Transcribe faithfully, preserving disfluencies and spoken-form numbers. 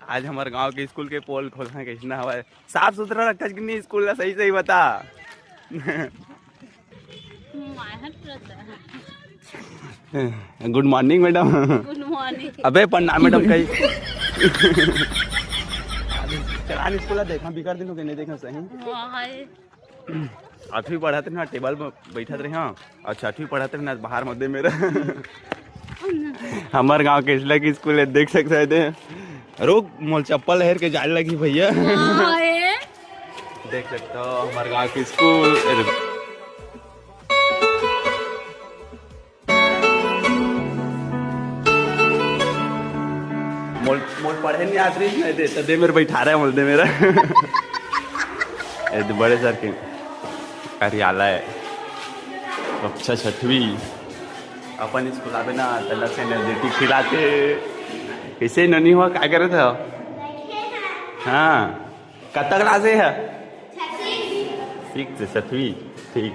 आज हमर गांव के स्कूल के पोल खोलना कैसना हवय? साफ सुथरा रखत कि नहीं स्कूल ला? सही सही बता। गुड मॉर्निंग मैडम। गुड मॉर्निंग। अबे प्रणाम मैडम कही। चला स्कूल ला देखा, बिकट दिन हो गए नहीं देखा सही। आठवीं पढ़त रहे ना, टेबल में बैठत रहे, हाँ। अच्छा, आठवीं पढ़त रहे ना, बाहर मत दे मेरा। हमर गांव के इसला की स्कूल है, देख सकते हैं। रुक, मोल चप्पल हेर के जाए लगी भैया। देख सकते हो हमर गांव की स्कूल। मोल मोल पढ़े नहीं आत रही, नहीं दे तो दे मेरे बैठा रहा है, मोल दे मेरा। ए, तो बड़े सर के कार्यालय, कक्षा छठवीं। अपन स्कूल आवे ना, तला से एनर्जेटिक फील आथे। कैसे ननी हुआ, क्या करे था? हाँ, कत्ता क्लास है? सिक्स, छठवीं। ठीक।